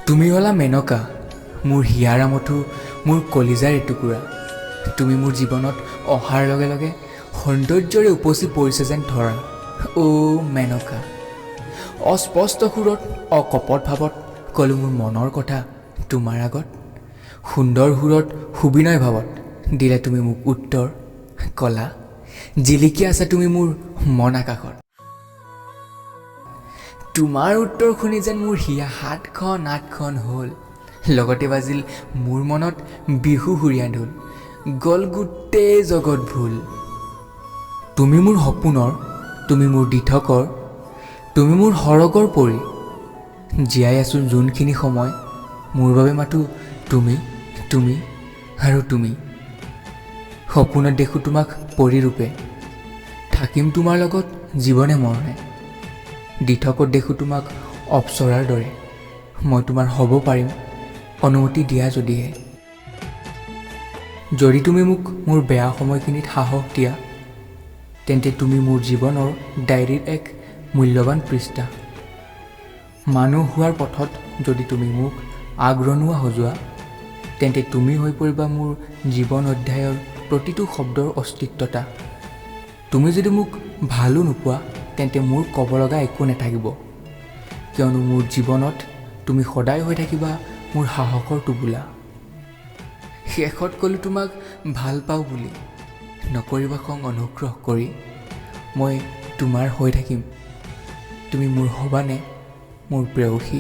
তুমি হ'লা মেনকা, মোৰ হিয়াৰ আমঠু, মোৰ কলিজাৰ এটুকুৰা। তুমি মোৰ জীৱনত অহাৰ লগে লগে সৌন্দৰ্যৰে উপচি পৰিছে যেন ধৰা। অ' মেনকা, অস্পষ্ট সুৰত অকপট ভাৱত ক'লোঁ মোৰ মনৰ কথা তোমাৰ আগত। সুন্দৰ সুৰত সুবিনয় ভাৱত দিলে তুমি মোক উত্তৰ, ক'লা জিলিকি আছা তুমি মোৰ মন আকাশত। তোমাৰ উত্তৰ শুনি যেন মোৰ হিয়া সাতখন আঠখন হ'ল, লগতে বাজিল মোৰ মনত বিহু সুৰীয়া ঢোল, গ'ল গোটেই জগত ভুল। তুমি মোৰ সপোনৰ, তুমি মোৰ দিঠকৰ, তুমি মোৰ সৰগৰ পৰী। জীয়াই আছোঁ যোনখিনি সময় মোৰ বাবে মাথোঁ তুমি, তুমি আৰু তুমি। সপোনত দেখোঁ তোমাক পৰীৰূপে, থাকিম তোমাৰ লগত জীৱনে মৰণে। দিঠকত দেখোঁ তোমাক অপ্সৰাৰ দৰে, মই তোমাৰ হ'ব পাৰিম অনুমতি দিয়া যদিহে। যদি তুমি মোক মোৰ বেয়া সময়খিনিত সাহস দিয়া, তেন্তে তুমি মোৰ জীৱনৰ ডায়েৰীৰ এক মূল্যৱান পৃষ্ঠা। মানুহ হোৱাৰ পথত যদি তুমি মোক আগৰণুৱা সজোৱা, তেন্তে তুমি হৈ পৰিবা মোৰ জীৱন অধ্যায়ৰ প্ৰতিটো শব্দৰ অস্তিত্বতা। তুমি যদি মোক ভালো নোপোৱা, তেন্তে মোৰ ক'ব লগা একো নাথাকিব, কিয়নো মোৰ জীৱনত তুমি সদায় হৈ থাকিবা মোৰ সাহসৰ টোপোলা। শেষত ক'লোঁ তোমাক ভাল পাওঁ বুলি, নকৰিবা খং অনুগ্ৰহ কৰি, মই তোমাৰ হৈ থাকিম। তুমি মোৰ হ'বানে মোৰ প্ৰেয়সী?